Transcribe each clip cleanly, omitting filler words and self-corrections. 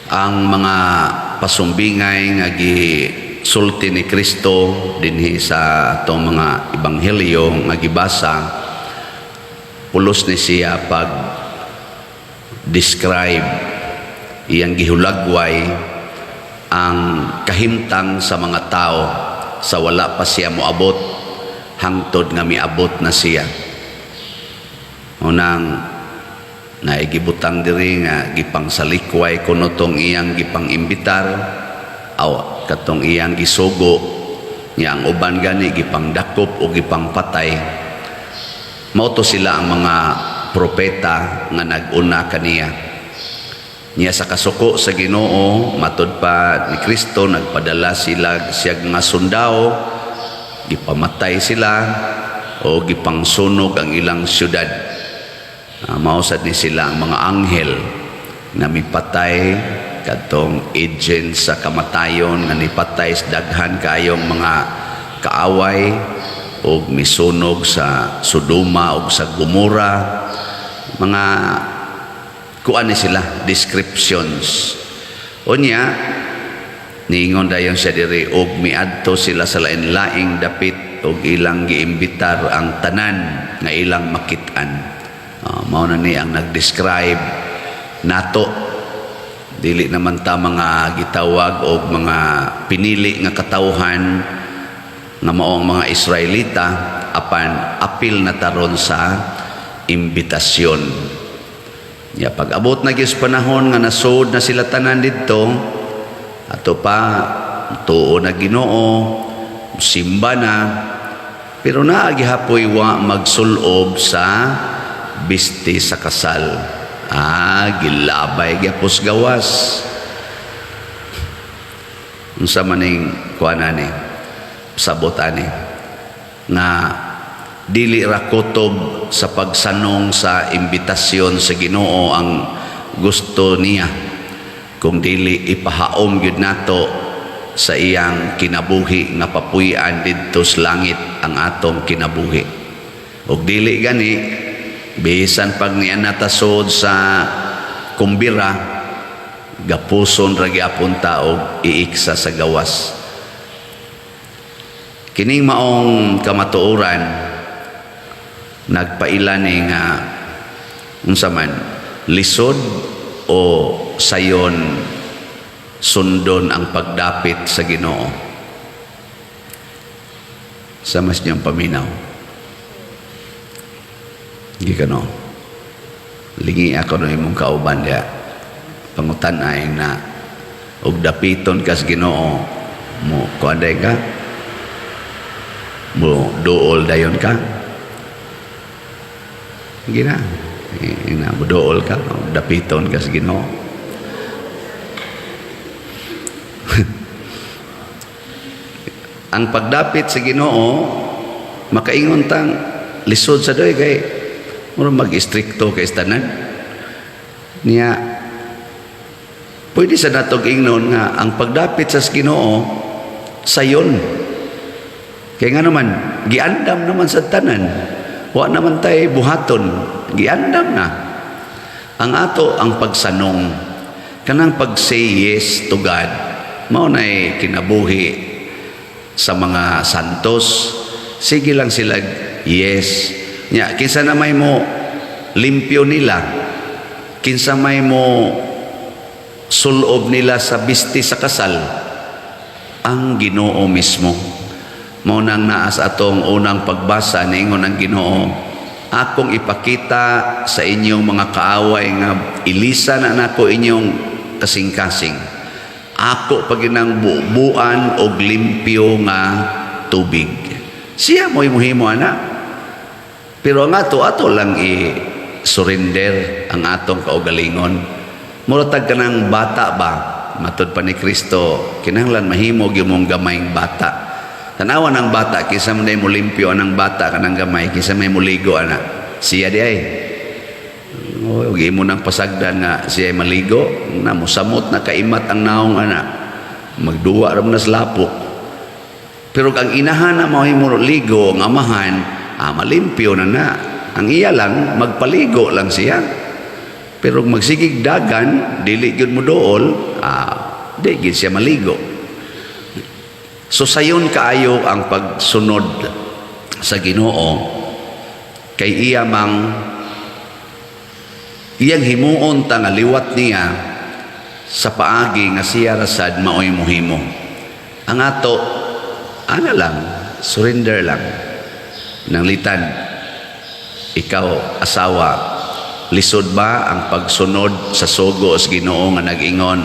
Ang mga pasumbingay nga gisulti ni Kristo dinhi sa atong mga ebanghelyo nga gibasa, pulos ni siya pag describe, iyang gihulagway ang kahimtang sa mga tao sa wala pa siya moabot hangtod nga miabot na siya. Unang naigibutang diri nga gipangsalikway kuno tong iyang gipang-imbitar aw katong iyang gisugo niya. Ang uban gani gipangdakop o gipangpatay. Mao to sila ang mga propeta nga nag-una kaniya. Niya sa kasuko sa Ginoo, matud pa ni Kristo, nagpadala sila siya nga sundao, gipamatay sila o gipangsunog ang ilang syudad. Mao sad ni sila ang mga anghel na mipatay, kadtong agent sa kamatayon nga nipatay sa daghan kayong mga kaaway og misunog sa Sodoma og sa Gomora. Mga kuan ni sila, descriptions. Unya niingon dayon siya diri, og miadto sila sa lain-laing dapit og ilang giimbitar ang tanan nga ilang makit-an. Mao na ni ang nag-describe nato. Dili naman ta mga gitawag og mga pinili nga katawhan nga mao ang mga Israelita, apan apil na taron sa imbitasyon. Ya pag abot na gyud sa panahon nga nasud na sila tanan didto, ato pa tuo na Ginoo, simba na, pero naa gihapoy wa magsulob sa bisti sa kasal. Ah, gilabay gyapos gawas. Unsa maning kuan ani, sabot ani nga dili ra kutob sa pagsanong sa imbitasyon sa Ginoo ang gusto niya, kung dili ipahaom gyud nato sa iyang kinabuhi nga papuy-an didto sa langit ang atong kinabuhi. Ug dili gani, bisan pag niya natasod sa kumbira, gapuson ra gyapon ta og iiksa sa gawas. Kining maong kamatuoran nagpaila ni nga unsa man, lisod o sayon sundon ang pagdapit sa Ginoo? Sa mas niyang paminaw. Gi kano lingi ako no imong kauban diya, pangutan ay na og dapiton kas Ginoo mo, kuan ka, mo duol dayon ka. Gina ina, mo duol ka og dapiton kas Ginoo. Ang pagdapit sa Ginoo, makaingon tang lisod sa doy kay mura mag-istrikto kay tanan niya. Pwede sa natog ingnon nga ang pagdapit sa Ginoo sayon, kay nga naman giandam naman sa tanan, wa naman tay buhaton, giandam na. Ang ato ang pagsanong, kanang pag say yes to God, mao nay kinabuhi sa mga santos. Sige lang sila yes. Nya kinsa na may mo limpyo nila, kinsa may mo sulob nila sa bisti sa kasal? Ang Ginoo mismo. Mao nang naa sa atong unang pagbasa, niingon ang Ginoo, "Akong ipakita sa inyong mga kaaway nga ilisa na nako inyong kasing-kasing. Ako paginang bubuan og limpyo nga tubig." Siya mo'y muhimo ana. Pero ang ato, ato lang i-surrender ang atong kaugalingon. Mura tag kanang bata ba? Matud pa ni Kristo, kinahanglan mahimo gyud mong gamayng bata. Tanawan ang bata, kinsa man mo limpyo anang bata kanang gamay, kinsa may muligo ana? Siya di ay. O, imo nang pasagdan nga siya ay maligo, na musamot na kaimat ang naong ana. Magduwa ra man na sa lapok. Pero kang inahan na mao mo ligo, ang amahan, malimpyo na na. Ang iya lang, magpaligo lang siya. Pero magsigig dagan, dili gyud mo dool. Di gid siya maligo. So sayon kaayo ang pagsunod sa Ginoo kay iya mang iyang himuon ta nga liwat niya sa paagi nga siya ra sad maoy muhimo. Ang ato ana lang, surrender lang. Nanglitan, ikaw asawa, lisod ba ang pagsunod sa sugo sa Ginoo nga nag-ingon,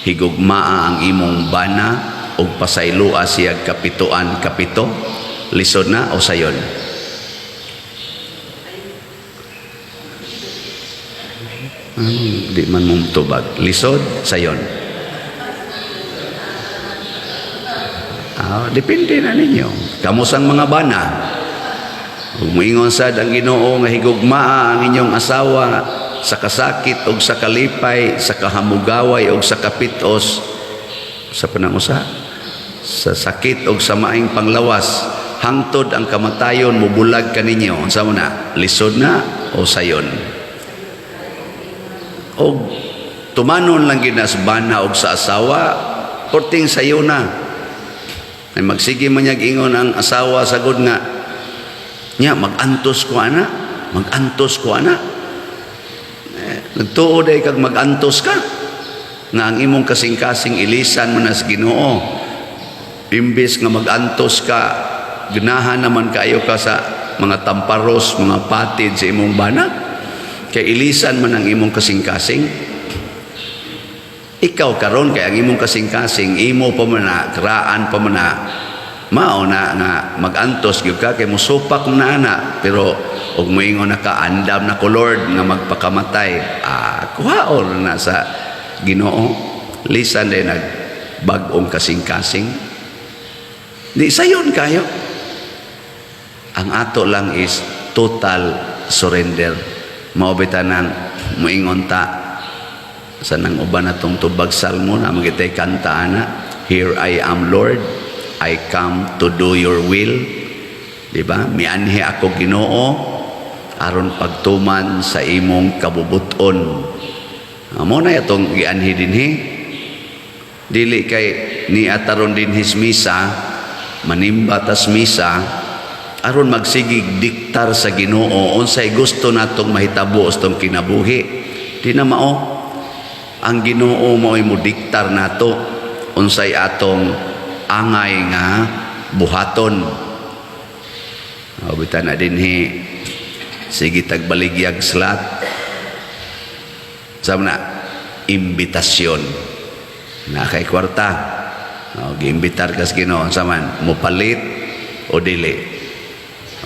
"Higugmaa ang imong bana ug pasayloa siya kapituan kapito"? Lisod na o sayon? Di man mong tubag. Lisod, sayon? Depende na ninyo. Kamo sang mga bana. Ug moingon sad ang Ginoo nga higugmaa ang inyong asawa sa kasakit ug sa kalipay, sa kahamugaway ug sa kapitos, sa panangusa, sa sakit ug sa maing panglawas, hangtod ang kamatayon mubulag kaninyo. Unsa mo na? Lisod na o sayon? Og tumanon lang gid na sa bana og sa asawa, porting sayo na. Ay magsige man niyag ingon ang asawa sagod nga nya mag-antos ko ana, mag-antos ko ana. Eh, nagtuo day kag mag-antos ka nga ang imong kasing-kasing ilisan mo na sa Ginoo. Imbes nga mag-antos ka, ganahan naman kayo ka sa mga tamparos, mga patid sa imong bana. Kay ilisan man ang imong kasing-kasing. Ikaw karon kay ang imong kasing-kasing imo pa man na, kraan pa man na, mao na nga mag-antos gyud ka kay musupak mo na ana. Pero og moingon na ka, "Andam na ko, Lord, nga magpakamatay," kuhaon na sa Ginoo. Lisan din nag bag-ong kasing-kasing. Di sayon kayo. Ang ato lang is total surrender. Mao bitaw nang moingon ta sa nang uban natong tubag salmo na magitay kanta ana, "Here I am, Lord, I come to do your will." Di ba? Mianhi ako, Ginoo, aron pagtuman sa imong kabubuton. Amo na itong gianhi dinhi. Dili kay ni ataron dinhi sa misa, manimba tas misa aron magsigig diktar sa Ginoo unsay gusto natong mahitabo sa tong kinabuhi. Di na mao. Ang Ginoo mao'y mo diktar nato unsay atong angay nga buhaton. O bitaw na dinhi sige tagbaligyag slot. Sama na imbitasyon na kay kwarta. O, giimbitar kas Ginoo, unsa man, mopalit o dili?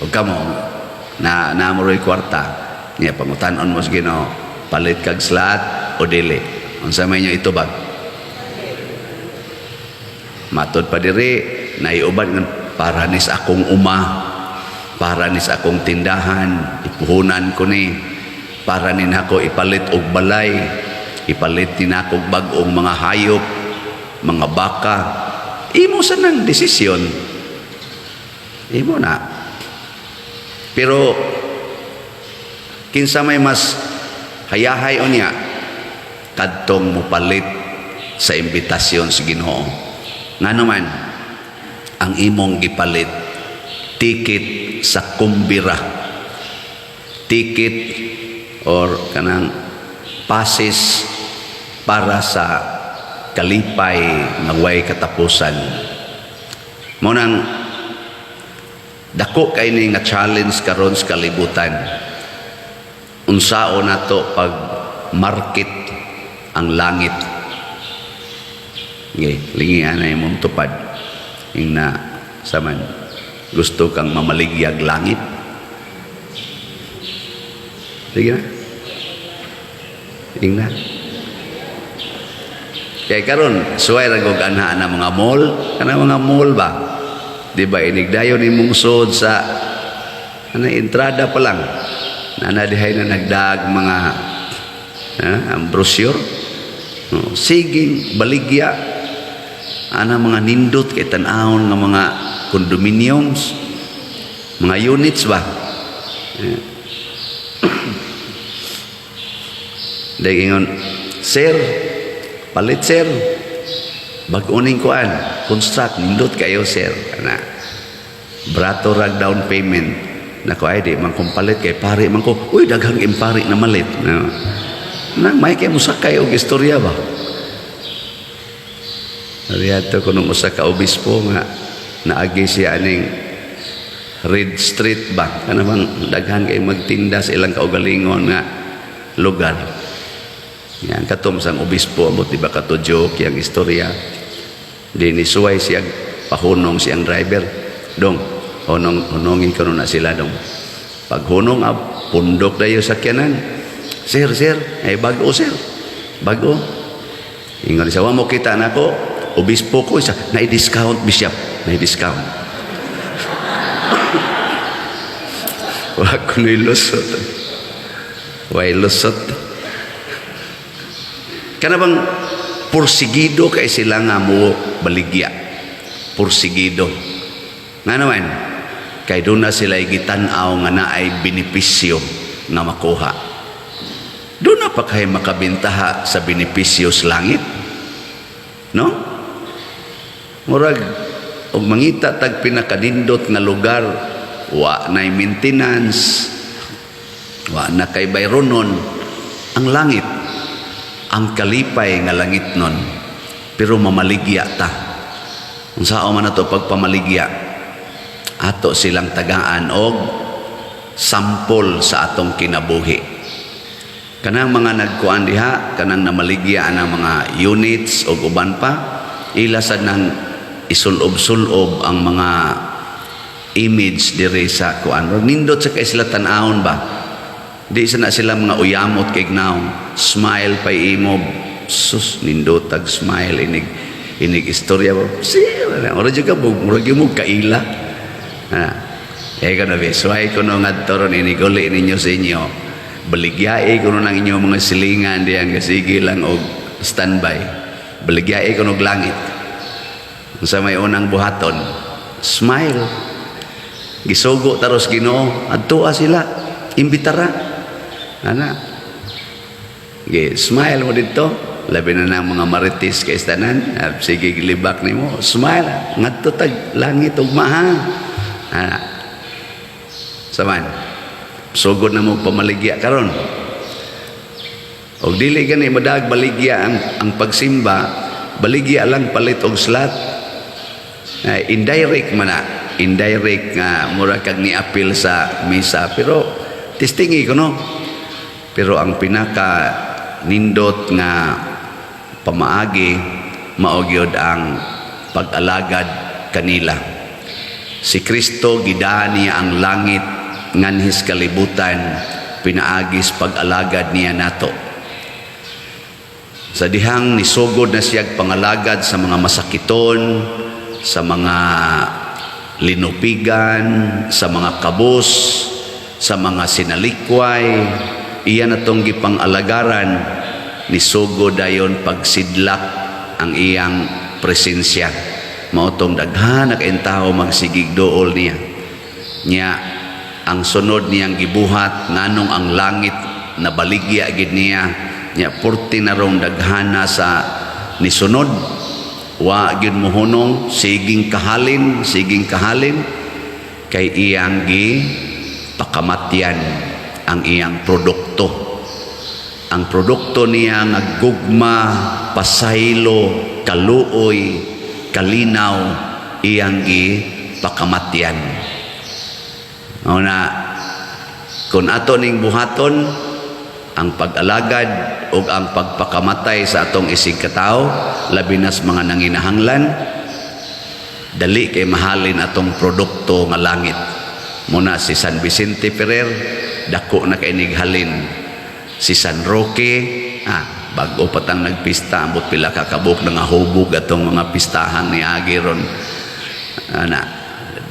O kamo na namuroy kwarta niya, pangutan-on mo sa Ginoo, palit kag slot o dili? Unsa may inyo itubag? Matod pa diri naiuban nga para nis akong uma, para nis akong tindahan, ipuhunan ko ni, para nin ako ipalit og balay, ipalit ni nako og bag-ong mga hayop, mga baka. Imo sa nang desisyon, imo na. Pero kinsa may mas hayahay unya? Kadtong mopalit sa imbitasyon sa Ginoo. Ngano man ang imong gipalit ticket sa kumbira, ticket or kanang passes para sa kalipay nga way katapusan. Mo nang dako kay ni nga challenge karon sa kalibutan, unsao nato pag market ang langit. Okay, lingian na imong tupad. Ingna saman, gusto kang mamaligyag langit? Sige na. Ingna. Kay karon suway ra gog anha na mga mall, kana mga mall ba? Di ba inigdayon imong sud sa ana entrada pa lang. Nana dihay na nagdag mga ang brochure. Oh, siging baligya ana mga nindot kay tan-awon nga mga condominiums, mga units ba? Eh. Dahil ingon, "Sir, Palit, sir. Bag-o ning kuan, construct, nindot kayo, sir. Ana. Brato rag down payment. Nako, ay di man kong palit kay pari man ko. Uy, daghang impari na malit. No. Na may kay musakay og istorya ba. Riyato ko nung usa ka obispo nga naagi siya aning Reed Street ba, kana bang daghan kay magtinda sa ilang kaugalingon nga lugar. Yan katom sang obispo, ambot di ba kato joke yang istorya. Di nisuway siya, pahunong siyang driver. "Dong, hunong, hunongin ko na sila, dong." Paghunong, ab, pundok dayo sakyanan. "Sir, sir, ay bago, sir. Bago." Ingon siya, "Wa mo kita nako, obispo ko." Isa, "Na-discount, bishop, na-discount." Wa ko na'y lusot. Way lusot. Kana bang porsigido kay sila nga mo baligya. Porsigido. Nga naman, kay doon na sila gitan-aw nga naay benepisyo nga makuha. Doon na pa kay makabintaha sa benepisyo sa langit. No? Murag og mangita tag pinakanindot nga lugar, wa nay maintenance, wa na kay bayronon, ang langit, ang kalipay nga langit nun. Pero mamaligya ta. Unsaon man ato pagpamaligya? Ato silang tagaan og sampol sa atong kinabuhi. Kanang mga nagkuan diha, kanang namaligya ang mga units o uban pa, ila sad nang isulob-sulob ang mga image dire sa kuan. Nindot sa kay sila tan-awon ba? Di sa na sila mga uyamot kay naong. Smile pa imo. Sus, nindot tag smile inig inig istorya ba? Si, ora jud ka murag mo kaila. Ha. Eh ka na be, suway ko no ngadto ron inig uli ninyo sa inyo. Baligyai ko no ng inyong mga silingan diyan kasi lang og standby. Baligyai ko og langit. Sa may unang buhaton, smile. Gisugo taros Ginoo, adtoa sila, imbitara. Ana. Ge, smile mo dito. Labi na ng mga marites kay tanan, ah, sige gilibak nimo, smile. Ngadto tag langit ug maha. Ana. Saman. Sugod na mo pamaligya karon. Og dili gani madag baligya ang pagsimba, baligya lang palit og slot. Indirect man na, indirect nga mura kag ni-apil sa misa, pero testingi ko no. Pero ang pinaka nindot nga pamaagi mao gyud ang pag-alagad kanila. Si Kristo, gidaan niya ang langit nganhis kalibutan pinaagis pag-alagad niya nato. Sa dihang nisugod na siyag pangalagad sa mga masakiton, sa mga linupigan, sa mga kabus, sa mga sinalikway, iya na tong gipang-alagaran, nisugod dayon pagsidlak ang iyang presensya. Mao tong daghan na kayong tao magsigig duol niya. Nya ang sunod niyang gibuhat, nganong ang langit nabaligya gid niya, nya purti na rong daghana sa nisunod, wa gyud mohunong, siging kahalin, siging kahalin kay iyang gi pakamatyan ang iyang produkto, ang produkto niya nga gugma, pasaylo, kaluoy, kalinaw, iyang gi pakamatyan. Una, kung ato ning buhaton ang pag-alagad o ang pagpakamatay sa atong isig katao, labi nas mga nanginahanglan, dali kay mahalin atong produkto nga langit. Muna si San Vicente Ferrer, dako na kay halin. Si San Roque, bago pa tang nagpista, ambot pila ka kabuk na nga hubog atong mga pistahan ni agi ron. Ana,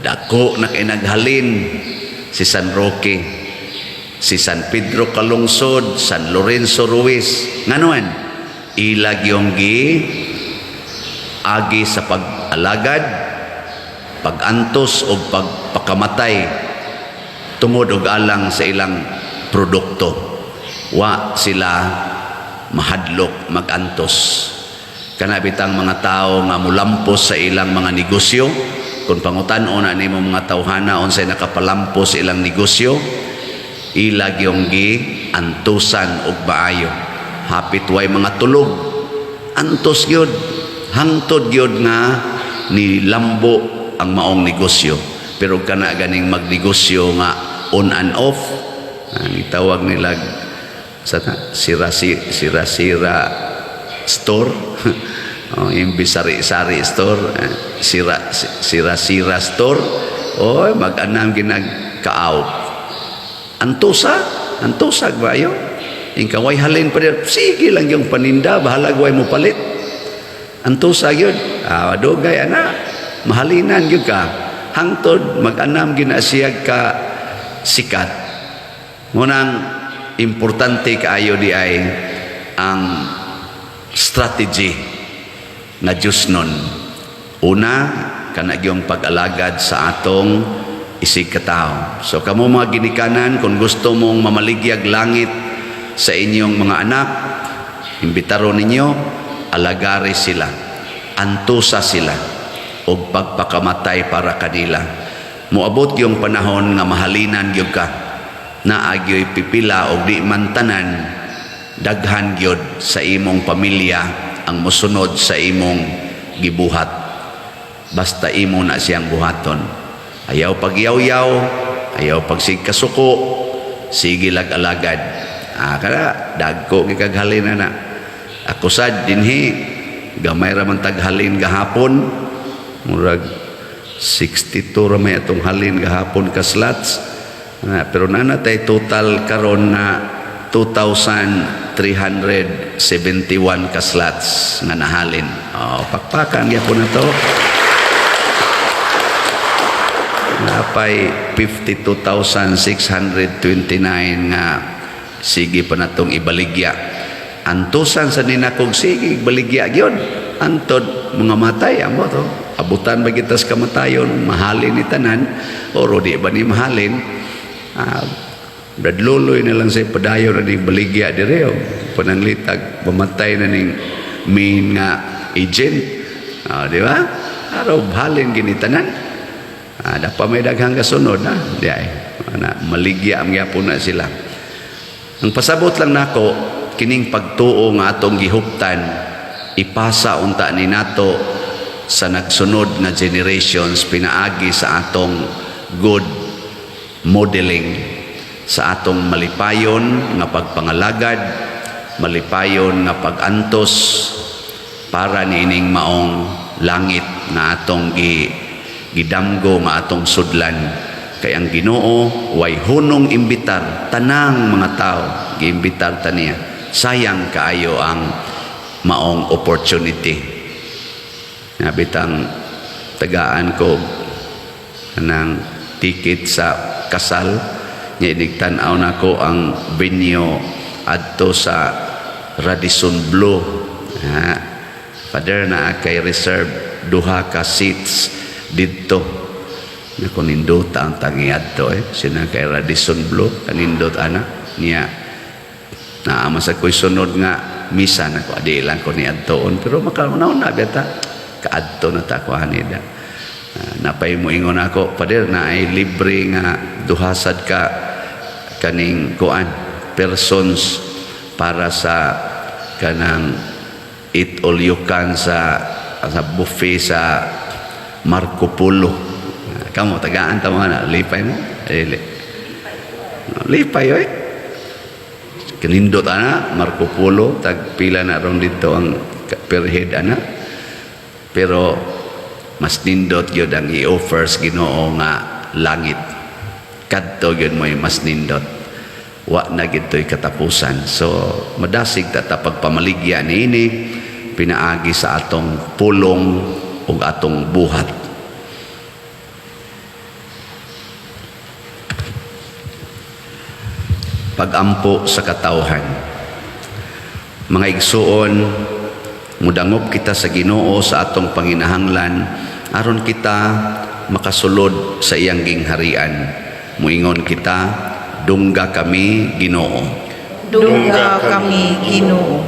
dako na kay naghalin si San Roque, si San Pedro Calungsod, San Lorenzo Ruiz. Nganuan, ilag yung gi agi sa pag-alagad, pag-antos o pagpakamatay tungod og alang sa ilang produkto. Wa sila mahadlok magantos. Kana bitang mga tao nga mulampos sa ilang mga negosyo, kung pangutan-on na nimo mga tawhana unsay nakapalampos sa ilang negosyo, ila gyung gi antusan og maayo. Hapit way mga tulog, antos gyud, hangtod gyud nga nilambo ang maong negosyo. Pero kana ganing magnegosyo nga on and off, ang itawag nila sa sira sira sira store, oh, imbis sari-sari store, eh, sira sira sira store, oh, mag-anam ginag kaaw, antusa, antusa ba ayo. Ingka way halin pa dir, sige lang yung paninda, bahalag way mo palit, antusa gyud. Ah, dugay ana, mahalinan gyud ka hangtod mag-anam gina siya ka sikat. Munang importante kaayo di ay ang strategy nga Diyos nun. Una, kana gyung pag-alagad sa atong isig katao. So kamo mga ginikanan, kung gusto mong mamaligyag langit sa inyong mga anak, imbitaro ninyo, alagari sila, antusa sila, og pagpakamatay para kanila. Moabot yung panahon nga mahalinan gyud ka, naa gyoy pipila og di man tanan, daghan gyud sa imong pamilya ang mosunod sa imong gibuhat, basta imo na siyang buhaton. Ayaw pagyaw-yaw, ayaw pagsigkasuko, sige lag alagad. Ah, kada dagko kag halin na. Ako sad dinhi, gamay ra man taghalin gahapon, murag 62 ra may atong halin gahapon ka slots. Ah, pero naa tay total karon na 2,371 ka slots nga nahalin. Oh, pakpakan gyapon na to. Napay 52,629 nga sige pa natong ibaligya. Antusan sa ninakog sige baligya gyud. Antod mga matay amo to. Abutan ba kita sa kamatayon, mahalin ni tanan oro di ba ni mahalin? Ah, dadluloy na lang sa padayon na ning baligya dire o pananglitag mamatay na ning main nga agent. Ah, di ba? Araw halin gini tanan. Ah, dapa may daghang kasunod na. Di ay. Ana, maligya ang gyapon na sila. Ang pasabot lang nako, kining pagtuo nga atong gihuptan, ipasa unta ni nato sa nagsunod na generations pinaagi sa atong good modeling, sa atong malipayon nga pagpangalagad, malipayon nga pagantos para niining maong langit nga atong gidamgo, nga atong sudlan. Kay ang Ginoo way hunong imbitar tanang mga tao, giimbitar ta niya. Sayang kaayo ang maong opportunity. Nabitang tagaan ko ng ticket sa kasal nga inigtan-aw nako ang venue adto sa Radisson Blu. Ha, Father, na kay reserve duha ka seats didto. Nako, nindota ang tangi adto eh. Sina kay Radisson Blu, kanindot ana niya. Naa sa ko'y sunod nga misa nako, adi lang ko ni adtoon, pero makauna na beta kaadto na ta ko anida. Napay mo ingon ako, "Pader, na ay libre nga duhasad ka kaning kuan persons para sa kanang eat all you can sa buffet sa Marco Polo." Kamo tagaan ta mo na, lipay mo dili lipay oy, kanindot ana Marco Polo, tag pila na ron dito ang per head ana. Pero mas nindot gyud ang i-offer sa Ginoo nga langit. Kadto gyud mo'y mas nindot, wa na gito'y katapusan. So madasig ta ta pagpamaligya niini pinaagi sa atong pulong ug atong buhat. Pagampo sa katawhan. Mga igsuon, mudangop kita sa Ginoo sa atong panginahanglan aron kita makasulod sa iyang gingharian. Muingon kita, dungga kami, Ginoo. Dungga kami, Ginoo.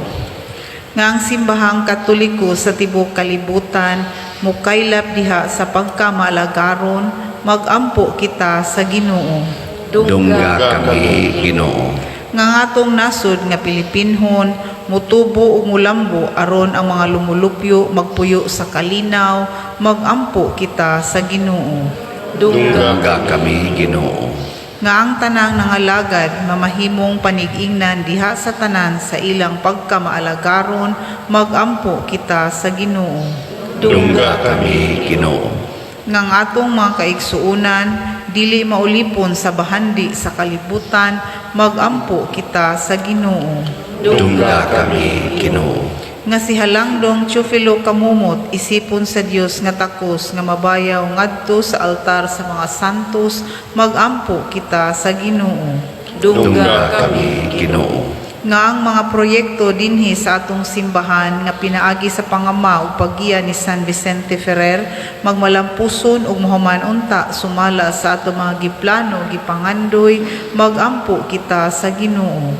Nga ang Simbahang Katoliko sa tibok kalibutan mukaylap diha sa pagkamaalagaron, magampo kita sa Ginoo. Dungga kami, Ginoo. Nga ang atong nasod nga Pilipinhon mutubo ug mulambo aron ang mga lumulupyo magpuyo sa kalinaw, magampo kita sa Ginoo. Dungga kami, Ginoo. Nga ang tanang nangalagad mamahimong panig-ingnan diha sa tanan sa ilang pagkamaalagaron, magampo kita sa Ginoo. Dungga kami, Ginoo. Nga ang atong mga kaigsuonan dili maulipon sa bahandi sa kalibutan, magampo kita sa Ginoo. Dungga kami, Ginoo. Nga si Halangdong Teofilo Camomot isipon sa Dios nga takos nga mabayaw ngadto sa altar sa mga santos, magampo kita sa Ginoo. Dungga kami, Ginoo. Nga ang mga proyekto dinhi sa atong simbahan nga pinaagi sa pangama ug paggiya ni San Vicente Ferrer magmalampuson ug mahuman unta sumala sa atong mga giplano, gipangandoy, magampo kita sa Ginoo.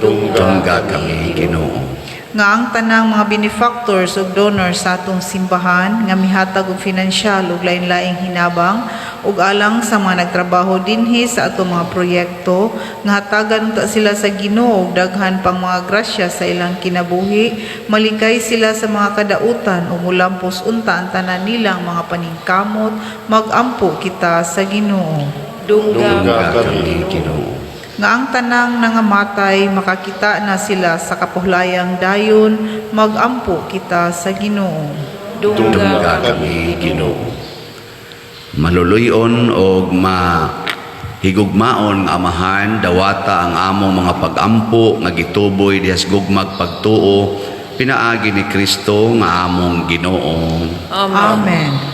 Dungga kami, Ginoo. Nga ang tanang mga benefactors ug donors sa atong simbahan nga mihatag og finansyal ug lain-laing hinabang ug alang sa mga nagtrabaho dinhi sa atong mga proyekto, nga hatagan unta sila sa Ginoo og daghan pang mga grasya sa ilang kinabuhi, malikay sila sa mga kadautan ug mulampos unta ang tanan nilang mga paningkamot, magampo kita sa Ginoo. Dungga kami, Ginoo. Nga ang tanang nangamatay makakita na sila sa kapuhlayang dayon, magampo kita sa Ginoo. Dungga kami, Ginoo. Maluluyon og mahigugmaon nga Amahan, dawata ang among mga pagampo nga gituboy diha sa gugmag pagtuo pinaagi ni Kristo nga among Ginoo. Amen.